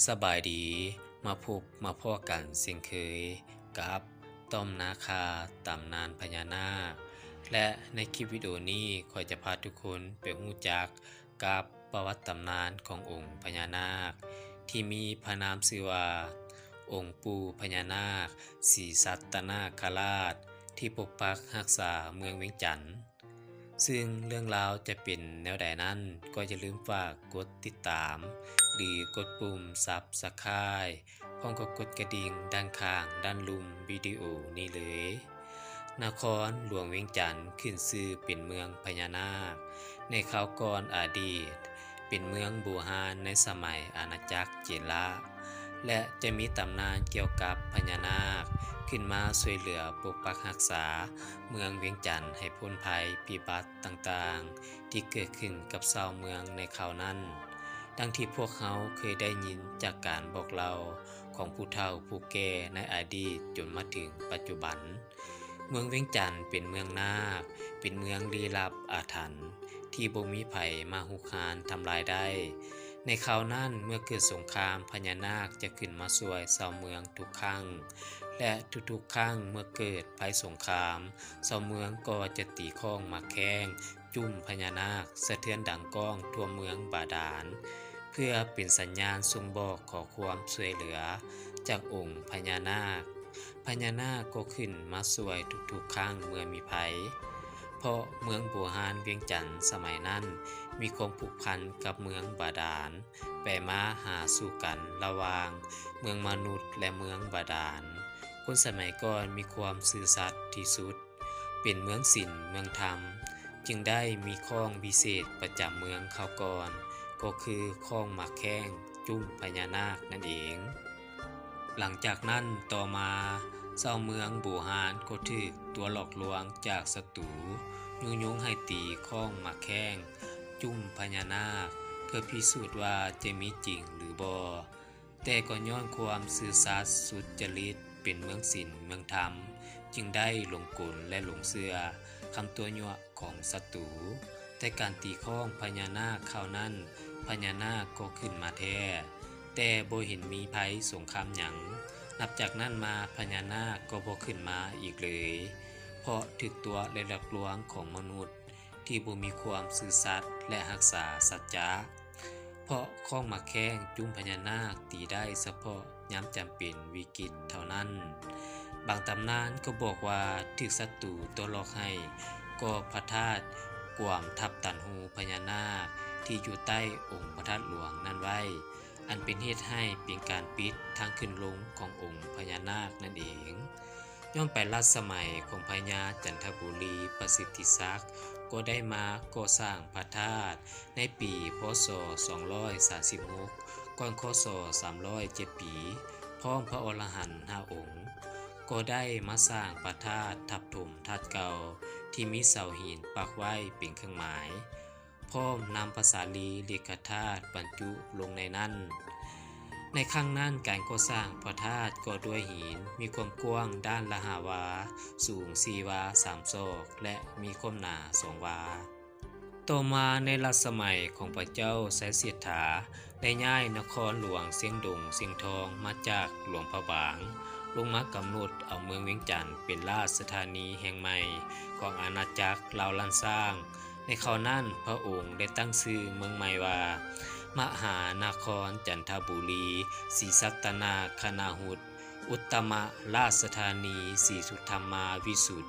ສະບາຍດີ, ມາພົບມາພໍ້ກັນເຊັ່ນເຄີຍກັບຕ່ອມນາຄາຕຳນານພະຍານາກ ແລະ ໃນຄລິບວິດີໂອນີ້ ຂ້ອຍຈະພາທຸກຄົນໄປຮູ້ຈັກກັບປະຫວັດຕຳນານຂອງອົງພະຍານາກ ທີ່ມີພະນາມຊື່ວ່າ ອົງປູ່ພະຍານາກສີສັດຕະນາຄະລາດ ທີ່ປົກປັກຮັກສາເມືອງວຽງຈັນ. ຊຶ່ງເລື່ອງລາວຈະເປັນແນວໃດນັ້ນ ກໍຢ່າລືມຝາກກົດຕິດຕາມ ຫຼື ກົດປຸ່ມ Subscribe ພ້ອມກັບກົດກະດິ່ງດ້ານຂ້າງດ້ານລຸ່ມວິດີໂອນີ້ເລີຍ. ນະຄອນຫຼວງວຽງຈັນຂຶ້ນຊື່ເປັນເມືອງພະຍານາກ ໃນຄາວກ່ອນອະດີດ ເປັນເມືອງບູຮານໃນສະໄໝອານາຈັກເຈນລະ ແລະ ຈະມີຕຳນານກ່ຽວກັບພະຍານາກຂຶ້ນມາຊ່ວຍເຫຼືອປົກປັກຮັກສາເມືອງວຽງຈັນໃຫ້ພົ້ນໄພພິບັດຕ່າງໆ ທີ່ເກີດຂຶ້ນກັບຊາວເມືອງໃນຄາວນັ້ນ, ດັ່ງທີ່ພວກເຮົາເຄີຍໄດ້ຍິນຈາກການບອກເລົ່າຂອງຜູ້ເຖົ້າຜູ້ແກ່ໃນອະດີດຈົນມາເຖິງປັດຈຸບັນ. ເມືອງວຽງຈັນເປັນເມືອງນາກ, ເປັນເມືອງລີ້ລັບອາຖັນ ທີ່ບໍ່ມີໃຜມາຮຸກຮານທຳລາຍໄດ້. ໃນຄາວນັ້ນ ເມື່ອເກີດສົງຄາມ ພະຍານາກຈະຂຶ້ນມາຊ່ວຍຊາວເມືອງທຸກຄັ້ງ ແລະ ທຸກໆຄັ້ງເມື່ອເກີດໄພສົງຄາມ ຊາວເມືອງກໍຈະຕີຄ້ອງໝາກແຂ້ງ ຈຸ້ມພະຍານາກສະເທືອນດັງກ້ອງທົ່ວເມືອງບາດານ ເພື່ອເປັນສັນຍານບົ່ງບອກຂໍຄວາມຊ່ວຍເຫຼືອຈາກອົງພະຍານາກ. ພະຍານາກກໍຂຶ້ນມາຊ່ວຍທຸກໆຄັ້ງເມື່ອມີໄພ, ເພາະເມືອງບູຮານວຽງຈັນສະໄໝນັ້ນມີຄວາມຜູກພັນກັບເມືອງບາດານ ໄປມາຫາສູ່ກັນລະຫວ່າງເມືອງມະນຸດ ແລະ ເມືອງບາດານ. ຄົນສະໄໝກ່ອນມີຄວາມຊື່ສັດທີ່ສຸດ. ເປັນເມືອງສິນເມືອງທຳ ຈຶ່ງໄດ້ມີຄ້ອງວິເສດປະຈຳເມືອງຄາວກ່ອນ ກໍຄືຄ້ອງໝາກແຂ້ງຈຸ້ມພະຍານາກນັ້ນເອງ. ຫຼັງຈາກນັ້ນຕໍ່ມາ ຊາວເມືອງບູຮານກໍຖືກຕົວະຫຼອກລວງຈາກສັດຕູ ຍຸຍົງໃຫ້ຕີຄ້ອງໝາກແຂ້ງຈຸ້ມພະຍານາກ ເພື່ອພິສູດວ່າຈະມີຈິງຫຼືບໍ່. ແຕ່ກໍຍ້ອນຄວາມຊື່ສັດສຸດຈະລິດ ເປັນເມືອງສິນເມືອງທຳ ຈຶ່ງໄດ້ຫຼົງກົນ ແລະ ຫຼົງເຊື່ອຄຳຕົວະຍົວະຂອງສັດຕູ. ແຕ່ການຕີຄ້ອງພະຍານາກຄາວນັ້ນ ພະຍານາກກໍຂຶ້ນມາແທ້ ແຕ່ບໍ່ເຫັນມີໄພສົງຄາມຫຍັງ. ນັບຈາກນັ້ນມາພະຍານາກກໍບໍ່ຂຶ້ນມາອີກເລີຍ ເພາະຖືກຕົວະ ແລະ ຫຼອກລວງຂອງມະນຸດ ທີ່ບໍ່ມີຄວາມຊື່ສັດ ແລະ ຮັກສາສັດຈະ. ເພາະຄ້ອງໝາກແຂ້ງຈຸ້ມພະຍານາກຕີໄດ້ສະເພາະຍາມຈຳເປັນວິກິດເທົ່ານັ້ນ. ບາງຕຳນານກໍບອກວ່າຖືກສັດຕູຕົວະຫຼອກໃຫ້ກໍ່ພະທາດກວມທັບຕັນຮູພະຍານາກທີ່ຢູ່ໃຕ້ອົງພະທາດຫຼວງນັ້ນໄວ້, ອັນເປັນເຫດໃຫ້ເປັນການປິດທາງຂຶ້ນລົງຂອງອົງພະຍານາກນັ້ນເອງ. ຍ້ອນໄປລັດສະໄໝຂອງພະຍາຈັນທະບູລີປະສິດທິສັກ ກໍໄດ້ມາກໍ່ສ້າງພະທາດໃນປີ ພ.ສ. ສອງຮ້ອຍສາມສິບຫົກ ກ່ອນ ຄ.ສ. ສາມຮ້ອຍເຈັດປີ ພ້ອມພະອໍລະຫັນຫ້າອົງ ກໍໄດ້ມາສ້າງພະທາດທັບຖົມທາດເກົ່າ ທີ່ມີເສົາຫີນປັກໄວ້ເປັນເຄື່ອງໝາຍ. ພ້ອມນຳພາສາລີລິກຂະທາດບັນຈຸລົງໃນນັ້ນ. ໃນຄັ້ງນັ້ນການກໍ່ສ້າງພະທາດກໍ່ດ້ວຍຫີນ ມີຄວາມກວ້າງດ້ານລະຫ້າວາ, ສູງສີ່ວາສາມສອກ ແລະ ມີຄວາມໜາສອງວາ. ຕໍ່ມາໃນລັດສະໄໝຂອງພະເຈົ້າໄຊເສດຖາ ໄດ້ຍ້າຍນະຄອນຫຼວງຊຽງດົງຊຽງທອງມາຈາກຫຼວງພະບາງ ລົງມາກຳນົດເອົາເມືອງວຽງຈັນເປັນລາຊະທານີແຫ່ງໃໝ່ຂອງອານາຈັກລາວລ້ານຊ້າງ. ໃນຄາວນັ້ນພະອົງໄດ້ຕັ້ງຊື່ເມືອງໃໝ່ວ່າ ມະຫານະຄອນຈັນທະບູລີ ສີສັດຕະນາຄະນະຫຸດ ອຸດຕະມະລາຊະທານີ ສີສຸທຳມາວິສຸດ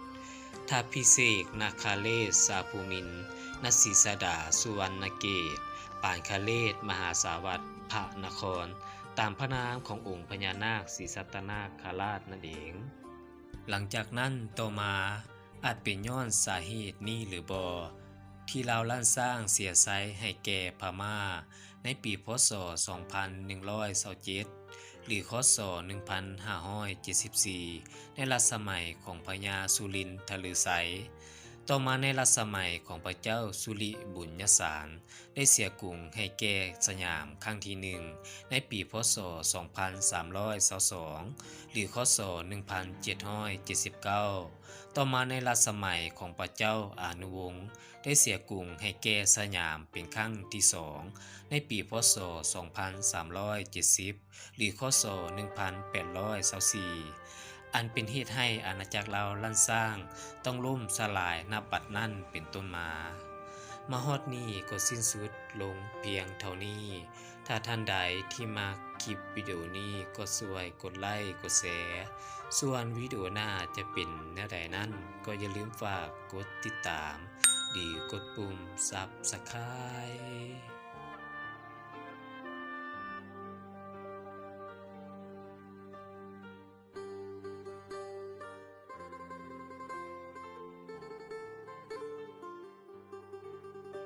ທາພິເສກນາຄາເລດສາພູມິນ ນະສີສະດາສຸວັນນະເກດ ປານຄະເລດມະຫາສາວັດພະນະຄອນ ຕາມພະນາມຂອງອົງພະຍານາກສີສັດຕະນາຄະລາດນັ້ນເອງ. ຫຼັງຈາກນັ້ນຕໍ່ມາ ອາດເປັນຍ້ອນສາເຫດນີ້ຫຼືບໍ່ ທີ່ລາວລ້ານຊ້າງເສຍໄຊໃຫ້ແກ່ພະມ້າໃນປີ ພ.ສ. ສອງພັນໜຶ່ງຮ້ອຍຊາວເຈັດ ຫຼື ຄ.ສ. ໜຶ່ງພັນຫ້າຮ້ອຍເຈັດສິບສີ່ ໃນລັດສະໄໝຂອງພະຍາສຸລິນທະລືໄຊ. ຕໍ່ມາໃນລັດສະໄໝຂອງພະເຈົ້າສຸລິບຸນຍະສານ ໄດ້ເສຍກຸງໃຫ້ແກ່ສະຫຍາມຄັ້ງທີໜຶ່ງ ໃນປີ ພ.ສ. ສອງພັນສາມຮ້ອຍຊາວສອງ ຫຼື ຄ.ສ. ໜຶ່ງພັນເຈັດຮ້ອຍເຈັດສິບເກົ້າ. ຕໍ່ມາໃນລັດສະໄໝຂອງພະເຈົ້າອານຸວົງ ໄດ້ເສຍກຸງໃຫ້ແກ່ສະຫຍາມເປັນຄັ້ງທີສອງ ໃນປີ ພ.ສ. ສອງພັນສາມຮ້ອຍເຈັດສິບ ຫຼື ຄ.ສ. ໜຶ່ງພັນແປດຮ້ອຍຊາວສີ່ ອັນເປັນເຫດໃຫ້ອານາຈັກລາວລ້ານຊ້າງຕ້ອງລົ້ມສະຫຼາຍນັບບັດນັ້ນເປັນຕົ້ນມາ. ມາຮອດນີ້ກໍສິ້ນສຸດລົງພຽງເທົ່ານີ້. ຖ້າທ່ານໃດທີ່ມັກຄລິບວິດີໂອນີ້ ກໍຊ່ວຍກົດໄລ້ກ ກົດແຊ. ສ່ວນວິດີໂອໜ້າຈະເປັນແນວໃດນັ້ນ ກໍຢ່າລືມຝາກກົດຕິດຕາມ ຫຼື ກົດປຸ່ມ Subscribe.